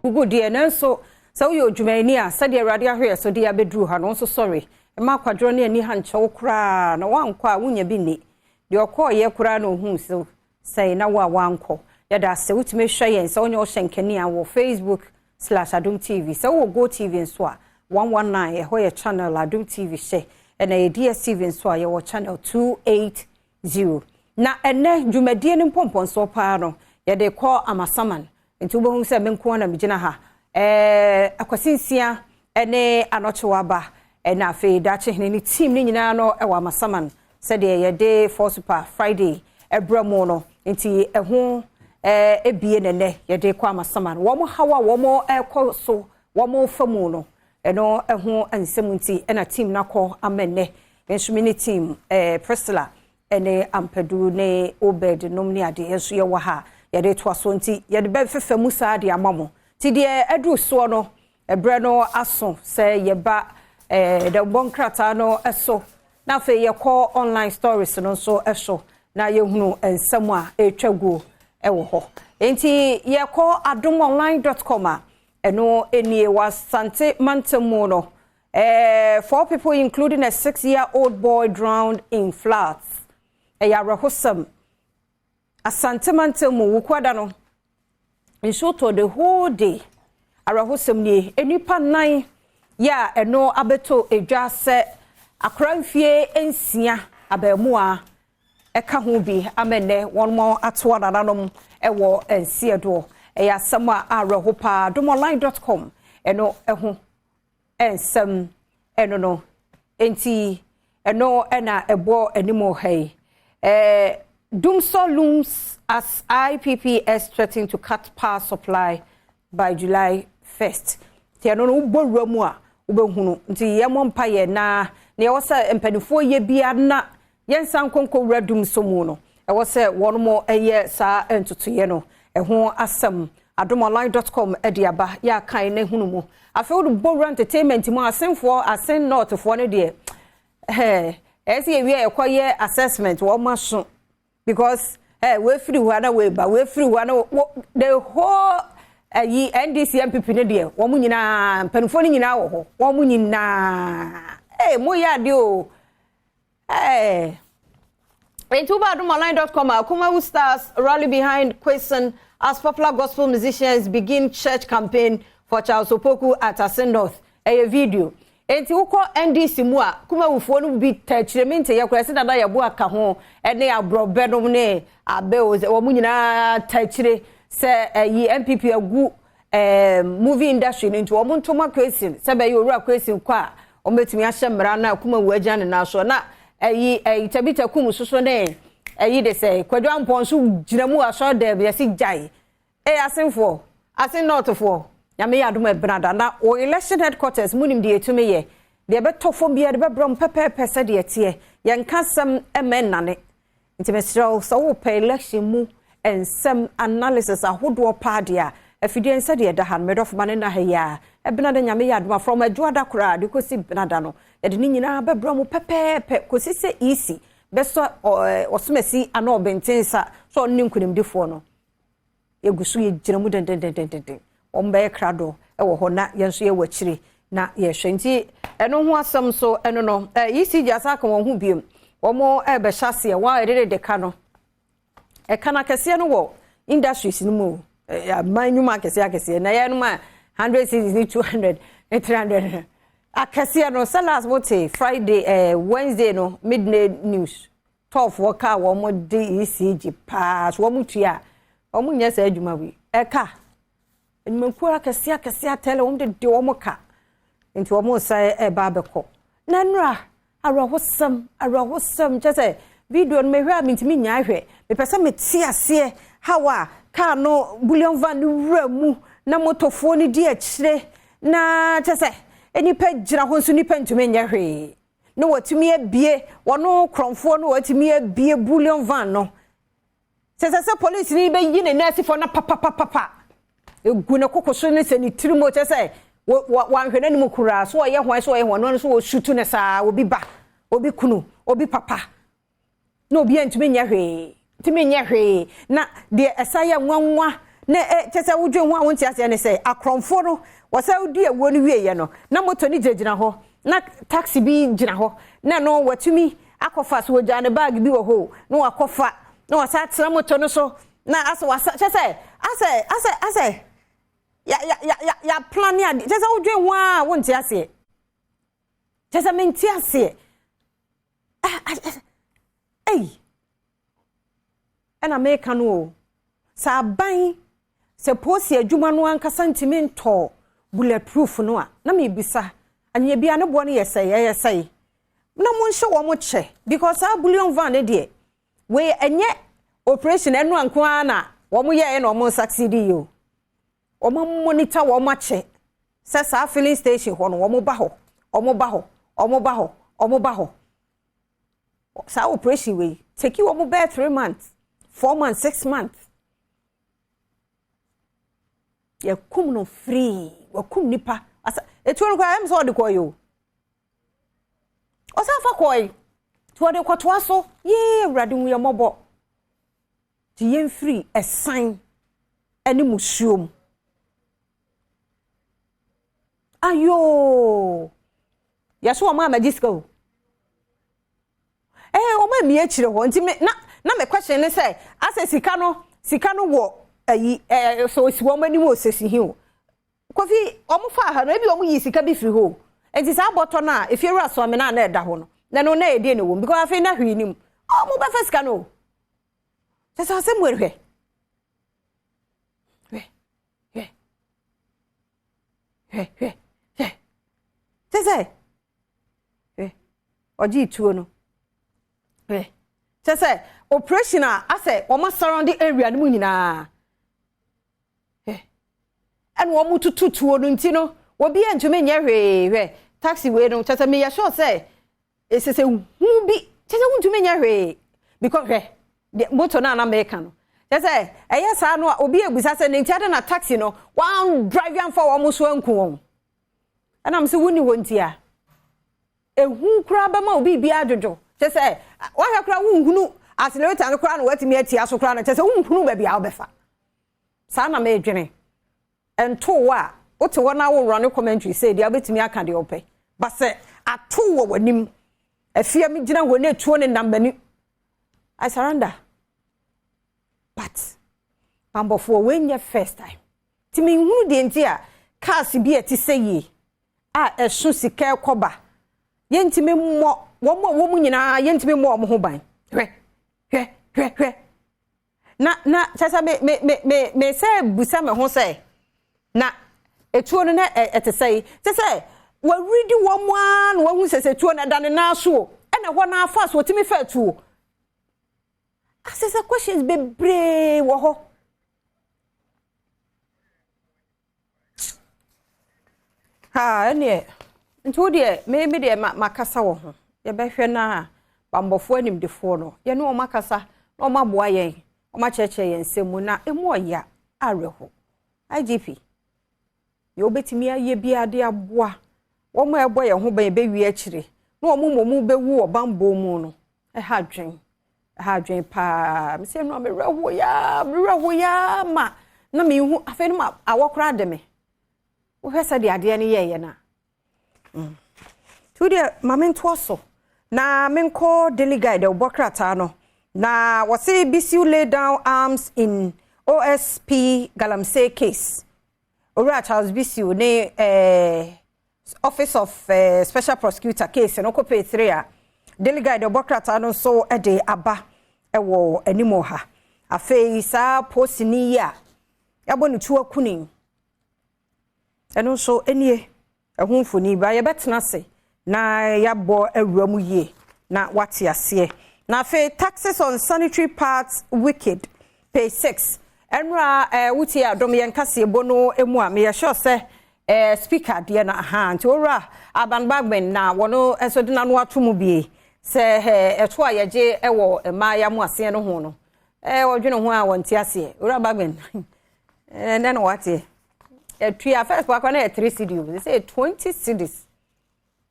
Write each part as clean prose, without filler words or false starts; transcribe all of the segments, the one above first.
Gugu deɛ, nanso sɛ woyɛ odwumayɛni a, sɛdeɛ Awurade ahwɛ so de abɛduru ha no nso, sɔre mma akwadworɔ ne ani ha nkyɛw koraa na woankɔ a, wonya bi nni. Deɛ ɔkɔɔyɛ koraa na ohuu so sɛe na wo a wankɔ. Yɛda ase. Wotumi hwɛ yɛn sɛ wonyɛ wohyɛ nkania wɔ Facebook/Adom TV. Sɛ wowɔ Go TV nso a, 119, ɛhɔ yɛ channel Adom TV hyɛ. Ɛna yɛ DSTV nso a, yɛwɔ channel 280. Na ɛnɛ dwumadie no mpɔmpɔnsoɔ paa no, yɛde kɔ Amasaman, nti wobɛhu sɛ me nko na megyina ha. Akwasinsia ne Anɔkyewaba, ɛna afei Daakye ne team no nyinaa no ɛwɔ Amasaman, sɛdeɛ yɛde For Super Friday ɛbrɛ mu no. Nti ɛho ebie nɛnɛ yɛde kɔ Amasaman, wɔn haw a wɔn ɛkɔ so, wɔn fa mu no, ɛno ɛho nsɛm. Nti ɛna team no akɔ ama nnɛ nso mi ne team Priscilla ɛne Ampadu ne Obed nom ne adeɛ nso yɛwɔ ha, yɛde toa so. Nti yɛde bɛfefa mu saa de ama mo. Nti deɛ ɛduru soɔ no, ɛberɛ no aso sɛ yɛba dɛmbɔ nkrataa no so, na afei yɛkɔ online stories no nso so na yɛhunu nsɛm a ɛretwa guo ɛwɔ hɔ. Nti yɛkɔ adomonline.com a, ɛno nie. Wɔ Asante mantam mu no, four people, including a 6-year-old boy, drowned in floods. Ɛyɛ awerɛhosɛm. Asante mantam mu, Wukuada no nsuo tɔ the whole day. Awerɛhosɛm nie, nnipa nnan yɛ a ɛno abɛtɔ edwa sɛ akora mfie 6 abaamuwa ɛka ho bi ama nnɛ wɔn mo atoa nananom ɛwɔ nseɛdoɔ. Ɛyɛ asɛm a awerɛho paa. Adomonline.com, ɛno ɛho nsɛm ɛno no. Nti ɛno ɛna ɛbɔ anim ha yi. Dumsor looms as IPPs threaten to cut power supply by July 1st. Nti ɛno no, wobɔ wura mu a, wobɛhunu. Nti yɛmmɔ mpa yɛ na nea ɛwɔ sɛ mpanimfoɔ yɛ bia na yɛnsa nkonko wura dum so mu no, ɛwɔ sɛ wɔn mo yɛ saa ntotoeɛ no. Ɛho asɛm adomonline.com de aba, yɛ akan na ehunu mu. Afei wode bɔ wura entertainment mu, Asenfoɔ, Asen Northfoɔ no deɛ, ɛɛ sɛ yɛwie ɛkɔ yɛ assessment, wɔn aso because wefiri hɔ na weba, wefiri hɔ na wo, the whole ɛyi NDC, NPP no deɛ, wɔn nyinaa, mpanimfoɔ no nyinaa wɔ hɔ, wɔn nyinaa mo yɛ adeɛ o. Nti woba adomonline.com a, Kumawu stars rally behind Quayson as popular gospel musicians begin church campaign for Charles Opoku at Asen North. Ɛyɛ video. Nti wokɔ NDC mu a, Kumawufoɔ no bi tɛkyerɛmi nte yɛ koraa sɛ dada yɛbo aka ho ɛne aborɔbɛ nom ne abɛ o, wɔn nyinaa tɛkyerɛ sɛ ɛyi NPP agu movie industry no, nti wɔn ntoma Quayson sɛ bɛyɛ Owura Quayson kɔ a, wɔn bɛtumi ahyɛ mmara na Kumawu agya ne nan so. Na ɛyi Tabita Kum soso ne ɛyi de sɛ Kwadwo Ampɔn nso gyina mu asɔre dɛm, yɛsi gyae. Ɛyɛ Asenfoɔ, Asen Northfoɔ, Nyame yɛ adom ɛbenada na wɔ election headquarters mu nim deɛ ɛtumi yɛ deɛ ɛbɛtɔ fam biara de bɛbrɛ mu pɛpɛɛpɛ sɛdeɛ ɛteɛ. Yɛnka sɛm ɛmɛ nnane. Nti mesrɛ wo, sɛ wopɛ election mu nsɛm analysis ahodoɔ paa deɛ a, afidie nsɛdeɛ ɛda ha no, medɔfo ma ne nna ha yi a, ɛbenada Nyame yɛ adom a, from Adwoada koraa de kɔsi benada no, yɛde ne nyinaa bɛbrɛ mu pɛpɛɛpɛ kɔsi sɛ EC bɛsɔ ɔsomasi ana ɔbɛnten sa sɛ ɔno ne nkonimdifoɔ no. Yɛgu so, yɛgyina mu dendendendenden. Wɔn bɛyɛ krado wɔ hɔ na yɛn nso yɛwɔ akyire na yɛhwɛ. Nti ɛno ho asɛm so ɛno no, ECG asa aka wɔn ho biem, wɔn ɛrebɛhyɛ aseɛ. Wɔn a yɛde de ka no, ɛka no akɛseɛ no wɔ industries no mu, aman nnwuma akɛseɛ akɛseɛ na yɛnom a 100 cedis ne 200 ne 300 akɛseɛ no. Sɛ last mote Friday, Wednesday no midday news, tɔɔfoɔ kaa wɔn de ECG paa so, wɔn tua a wɔn nyɛ saa adwuma wi. Ɛka nnwumakuo akɛseɛ akɛseɛ atɛlɛ, wɔn de wɔn ka, nti wɔn nsa ɛba abɛkɔ. Na nnura awerɛhosɛm, awerɛhosɛm kyɛ sɛ video no mehwɛ a, mentumi nyaa hwɛ. Mepɛ sɛ mete aseɛ how a kaa no, bullion van no wura mu na motofoɔ no di akyire, na kyɛ sɛ nipa gyina hɔ nso nipa ntumi nyɛ hwee na wɔtumi abie wɔn korɔmfoɔ no, wɔtumi abie bullion van no sɛ polisi ni bɛyi ne nɛɛsefoɔ na papapapapa egu ne koko so ne sɛ ne tirim o, kyɛ sɛ wanhwɛ n'anim koraa so ɔyɛ hwan so ɔyɛ hwan no so wɔsutu ne saa obi ba, obi kunu, obi papa, na obi ntumi nyɛ hwee, ntumi nyɛ hwee. Na deɛ ɛsa yɛ nwanwa Na ɛ kyɛ sɛ wodwen ho a wonte aseɛ ne sɛ akorɔmfoɔ no wɔsɛ wodi awuo no wieɛ no, na moto no gyinagyina hɔ, na taxi bi gyina hɔ, na ɛno watumi akɔfa so, wɔgyaa ne bag bi wɔ hɔ na wakɔfa na wasa atena moto no so na asɛ wasa kyɛ sɛ asɛ ya ya ya ya ya plan ade. Kyɛ sɛ wodwen ho a wonte aseɛ, kyɛ sɛ mente aseɛ. Ei, ɛna meka no o, sɛ aban sɛ polisi adwuma no ankasa ntumi ntɔ bulletproof no a, na mebisa anyɛ bia ne boɔ no yɛ sɛe, ɛyɛ sɛe, na monhyɛ wɔn kyɛ, because saa bullion van no deɛ, wei ɛnyɛ operation ɛno anko ara na wɔn yɛɛ na wɔn succeed yi o. Wɔn monitor wɔn akyɛ sɛ saa filling station hɔ no, wɔn ba hɔ, wɔn ba hɔ, wɔn ba hɔ, wɔn ba hɔ. Saa operation wei take wɔn bɛɛ 3 months, 4 months, 6 months. Yɛkum no free, wɔkum nipa asa etuo no koraa, ɛm sɛ ɔde kɔɔ yi o, ɔsan fa kɔɔ yi tí ɔde kɔtoa so. Yee, Awurade hu yɛ mmɔbɔ. Tí yɛn firi ɛsan ɛne musuo mu ayoo, yɛso wɔn a magye sika o, wɔn a mi akyire hɔ. Nti me na me question ne sɛ, asɛ sika no wɔ ayi sɛ osi wɔn anim o, sɛ si o, Kofi, wɔn fa ha no, ebi wɔn yi sika bi firi hɔ o. Nti saa bɔtɔ no a efie wura soame na na ɛda hɔ no, na no na yɛ na wɔm, because afei na hwee nim wɔn bɛfɛ sika no o. Kyɛ sɛ asɛm wɔ, hwɛ hwɛ hwɛ hwɛ hwɛ hwɛ, kyɛ sɛ hwɛ, ɔgye tuo no, hwɛ, kyɛ sɛ operation a asɛ wɔn surrounding area no mu nyinaa, hwɛ, ɛna wɔn tutu tuo no. Nti no obi ntumi nyɛ hwee. Hwɛ taxi wei no, kyɛ sɛ meyɛ sure sɛ esese hu bi, kyɛ sɛ wuntumi nyɛ hwee, because hwɛ deɛ moto no a na mɛka no, kyɛ sɛ ɛyɛ saa no a, obi ebisa sɛ ne nti ade na taxi no wɔn drive amfa wɔn so anku wɔn. Ɛnam sɛ wuni hɔ nti a, ehu koraa bɛma obi bi adwodwo, kyɛ sɛ wahwɛ koraa wunhunu accelerator no koraa na watumi atia so koraa no, kyɛ sɛ wunhunu baabi a wobɛfa. Saa na mɛdwene nto wo a wote hɔ na worɔ ne commentary sɛ deɛ wobɛtumi aka deɛ wopɛ ba sɛ ato wɔ w'anim. Afia mi gyina hɔ ne etuo ne nam m'ani, I surrender. But bambɔfoɔ, wei nyɛ first time, nti menhunu deɛ nti a cars bi a ɛte sɛ yie a ɛso sika ɛkɔba, yɛntumi mmɔ wɔn a wɔn mu nyinaa, yɛntumi mmɔ wɔn ho ban. Hwɛ hwɛ hwɛ hwɛ, na kyɛ sɛ me sɛ busa me ho sɛ na etuo no na ɛte sɛ yi, kyɛ sɛ wɔredi wɔn ara na wɔahu sɛ tuo no ɛda ne nan so o, ɛna ɛhɔ n'afa so wɔtumi fɛ tuo. Asɛ sɛ questions bebree wɔ hɔ. Ha ɛneɛ nti wo deɛ, me deɛ makasa wɔ ho. Yɛbɛhwɛ na bambɔfoɔ animdefoɔ no, yɛne wɔn akasa na wɔn aboa yɛn, wɔn akyerɛkyerɛ yɛn nsɛm mu na emu ɔya awerɛho. IGP, deɛ wobɛtumi ayɛ biara de aboa wɔn a ɛbɔ yɛn ho ban, yɛbɛwie akyire na wɔn mmom bɛwu wɔ bambɔ mu no, ɛha adwen, ɛha adwen paa. Mesɛ no a mewerɛ yaa, mewerɛ yaa ma na mehu afei no ma awɔ koraa de me. Wohwɛ sɛdeɛ adeɛ no yɛɛyɛ no a, nti wodeɛ ma mentoa so na menkɔ Daily Guide ɛwobɔ krataa no na wɔse Bissiw lay down arms in OSP galamsey case. Owura Charles Bissiw ne Office of Special Prosecutor case no kɔ page 3 a Daily Guide ɛwobɔ krataa no nso de aba ɛwɔ anim ha. Afei saa posini yi a yɛabɔ ne tuo akuni, ɛno nso nie, ɛho mfoni ba. Yɛbɛtena ase na yɛabɔ awura mu yie na wate aseɛ. Na afei taxes on sanitary pads wicked, page 6. Ɛnura wotie Adom yɛn kaseɛbɔ no mu a, meyɛ sure sɛ speaker deɛ no aha nti owura Alban Bagbin na wɔno nso de n'ano ato mu bie sɛ ɛto a yɛgye ɛwɔ mmaa mu aseɛ no ho no, wɔdwene ho a wɔnte aseɛ. Owura Bagbin ɛnɛ na wateɛ ɛtua first wakɔ na yɛ 3 cedi o, sɛ 20 cedis.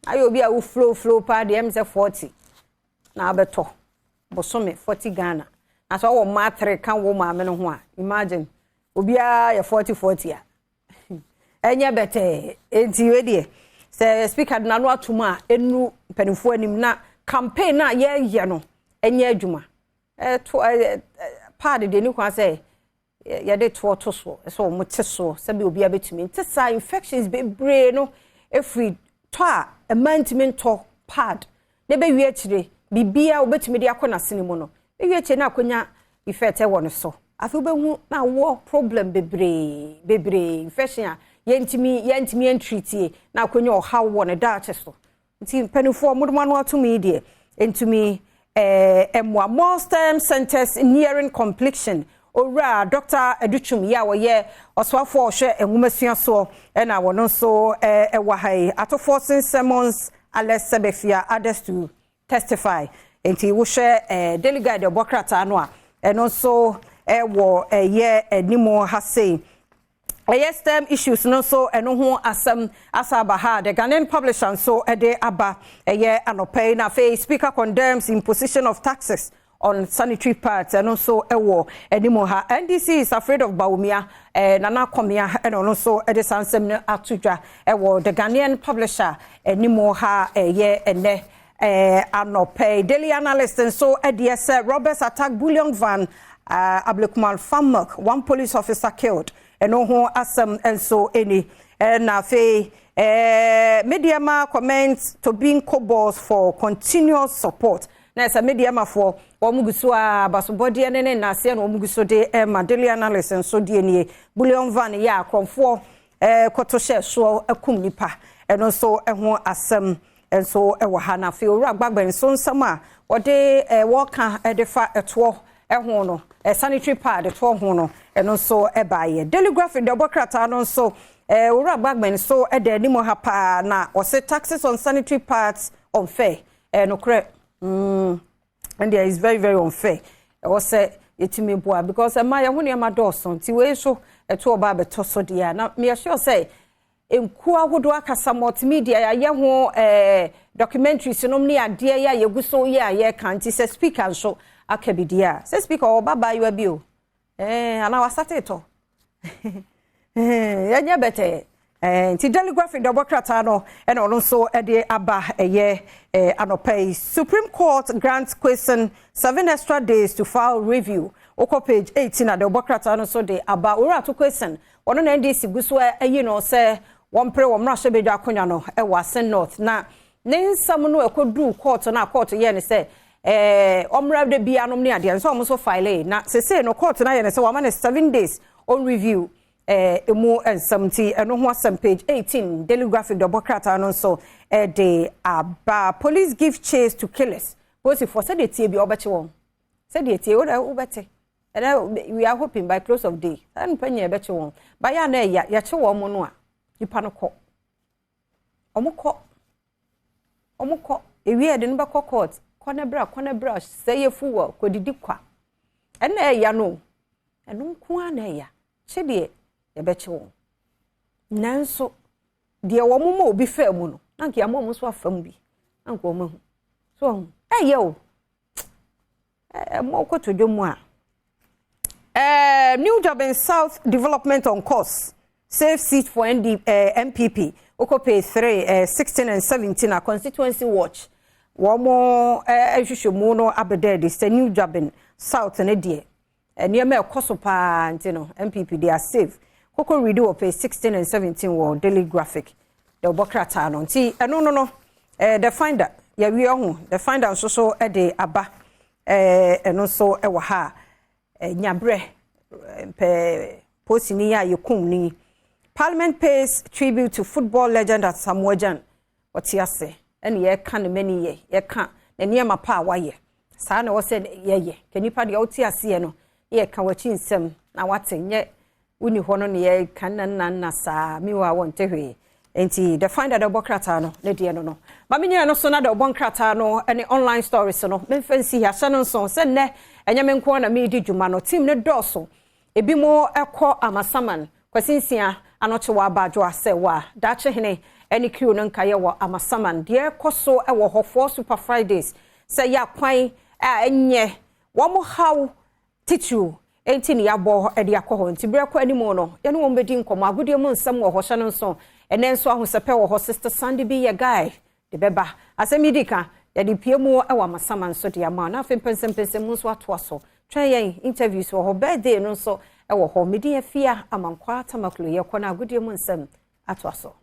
Ayɛ obi a wo flow flow paa deɛ, ɛm sɛ 40 na abɛtɔ bosome, 40 Ghana. Na sɛ ɔwɔ mmaa three ka wo maame no ho a, imagine. Obiara yɛ 40 40 a ɛnyɛ bɛtɛɛ. Enti wei deɛ, sɛ Speaker de n'ano ato mu a, ɛnu mpanimfoɔ anim na campaign a yɛreyɛ no ɛnyɛ adwuma. Ɛto ɛɛ pad deɛ ni kwan sɛ yɛde toɔ to soɔ, ɛsɛ wɔn te soɔ sɛbi obiara bɛtumi nte saa. Infections bebree no efiri tɔ a mmaa ntumi ntɔ pad na ɛbɛwie akyire biribiara wobɛtumi de akɔ n'asene mu no, ɛwie akyire na akɔnya effect ɛwɔ ne so. Afei wobɛhu na awɔ problem bebree bebree, infection a yɛntumi yɛntreat na akɔnya ɔhaw wɔ ne daakye so. Nti mpanimfoɔ mo de mo ano atom yi deɛ, ntumi ɛmoa. More STEM centers nearing completion. Owura Dr Adutwum yi a wɔyɛ ɔsoafoɔ a ɔhwɛ nwomasua soɔ, ɛna wɔn nso ɛwɔ ha yi. Ato Forson summons Alex Segbefia, others to testify. Nti wohwɛ Daily Guide ɛbɔ krataa no a, ɛno nso ɛwɔ ɛyɛ anim ha sei. Ɛyɛ STEM issues no nso, ɛno ho asɛm asa aba ha. The Ghanaian Publisher nso ɛde aba ɛyɛ anɔpɛ yi. Na afei Speaker condemns imposition of taxes on sanitary pads, ɛno nso ɛwɔ anim ha. NDC is afraid of Bawumia, Nana Akomea, ɛna ɔno nso ɛde saa nsɛm no ato dwa ɛwɔ The Ghanaian Publisher anim ha ɛyɛ ɛnɛ anɔpɛ yi. Daily Analyst nso ɛdeɛ sɛ robbers attack bullion van Ablekuma Fan Milk, one police officer killed. Ɛno ho asɛm nso ɛni. Ɛna afei Medeama commends Tobinco boss for continuous support. Na ɛsɛ Medeamafoɔ wɔn gu so a abasobɔdeɛ ne nnaseɛ na wɔn gu so de ɛma. Daily Analyst nso deɛ nie. Bullion van yɛ akorɔmfoɔ kɔtɔ hyɛ soɔ akum nipa, ɛno nso ɛho asɛm nso ɛwɔ ha. Na afei Owura Bagbin nso nsɛm a wɔde wɔka ɛde fa ɛtoɔ ɛho no, sanitary pad toɔ ho no, ɛno nso ɛbaayɛ. Daily Graphic deɛ ɔbɔ krataa no nso, Owura Bagbin nso ɛda anim ha paa na ɔsɛ taxes on sanitary pads unfair. Nokorɛ, and there is very very unfair. Ɛwɔ sɛ yɛtumi boa because ɛma yɛn ho nneɛma dɔɔso. Nti wei nso ɛto ɔba abɛtɔ so deɛ a, na meyɛ sure sɛ nkuo ahodoɔ akasa, multimedia yɛayɛ ho documentaries nom ne adeɛ yɛ a yɛgu so yɛ a yɛreka. Nti sɛ Speaker nso aka bi deɛ a, sɛ Speaker ɔba baayewa bi o, anaa wasate tɔ, yɛnyɛ bɛtɛ. Nti Daily Graphic deɛ ɔbɔ krataa no, ɛna ɔno nso de aba ɛyɛ anɔpa yi. Supreme Court grants Quayson 7 extra days to file review. Wokɔ page 18 a, deɛ ɔbɔ krataa no nso de aba. Owura Ato Quayson, ɔno na NDC gu so ayi no sɛ wɔmpere wɔn mmarahyɛbadwa akonnwa no ɛwɔ Assin North, na ne nsɛm no ɛkɔduu court no a, court yɛ ne sɛ ɔmmra de bia nom ne adeɛ nso ɔmo nso file. Na sesei no, court no ayɛ ne sɛ wɔama no 7 days on review emu nsɛm. Nti ɛno ho asɛm, page 18, Daily Graphic de ɔbɔ krataa no nso ɛde aba. Police give chase to killers. Polisifoɔ, sɛdeɛ tie bi ɔbɛkye wɔn, sɛdeɛ tie wo wobɛte ɛnɛ, we are hoping by close of day saa nipa nyɛ ɛbɛkye wɔn. Bayɛ a na ɛya yɛkye wɔn mo no a, nipa no kɔ, ɔmo kɔ, ɔmo kɔ ewie, yɛde no bɛkɔ court. Kɔ ne bra, kɔ ne bra, sɛ yɛ fu wɔ kɔdidi kwa. Ɛnna ɛya no, ɛno nko ara na ɛya kye deɛ yɛbɛkye wɔn. Nanso deɛ wɔn ma obi faa mu no, na nka yɛama wɔn nso afa mu bi, na nka wɔn ahu so ɔho ɛyɛ o. Ɛmɔ kɔtɔ dwom a, New Juaben South development on course, safe seat for ND, NPP. Wokɔ page 3, 16 and 17 a, Constituency Watch wɔn mo nhwehwɛmu no abɛda adi sɛ New Juaben South ne deɛ, nneɛma ɛkɔ so paa. Nti no NPP they are safe. Koko read wɔ page 16 and 17 wɔ Daily Graphic deɛ ɔbɔ krataa no. Nti ɛno no, The Finder yɛwie ho. The Finder nso so de aba. Ɛno nso wɔ ha a nyabrɛ mpɛ posini a yɛkum ni. Parliament pays tribute to football legend Asamoah Gyan. Ɔte ase ɛna yɛka ne mani yɛ, yɛka ne nneɛma pa a wayɛ. Saa na ɛwɔ sɛ yɛyɛ ka nipa deɛ ɔte aseɛ no, yɛka w'akyi nsɛm na wate nyɛ woni hɔ no na yɛka nna nna nna saa miwa a wɔnte hwee. Nti The Finder de ɔbɔ krataa no ne deɛ no maame nyina no so na de ɔbɔ nkrataa no ne online stories no memfa nsi ahyɛ no nso sɛ nnɛ ɛnyɛ me nko na meedi dwuma no. Team ne dɔɔso, ebi mo ɛkɔ Amasaman Kwasi Nsia anɔkye wɔ abadwo asɛ wɔ a daakye hene ne crew no nkayɛ wɔ Amasaman deɛ ɛkɔ so wɔ hɔ four Super Fridays sɛ yɛ akwan a ɛnyɛ wɔn haw titiriw. Enti ne yɛabɔ de akɔ hɔ. Nti berɛ kɔ anim no, yɛne wɔn bɛdi nkɔmmɔ. Agodie mu nsɛm wɔ hɔ, hyɛ no nso. Ɛnɛ nso ahosɛpɛ wɔ hɔ. Sister Sandy bi yɛ guy de bɛba. Asɛm yi di ka, yɛde pie mu wɔ amasama nso de ama. Na afei mpɛnsɛmpɛnsɛm mu nso atoa so. Twɛn yɛn, interviews wɔ hɔ, birthday no nso wɔ hɔ. Medi Afia Amankwa Tamaklo, yɛkɔ no agodie mu nsɛm atoa so.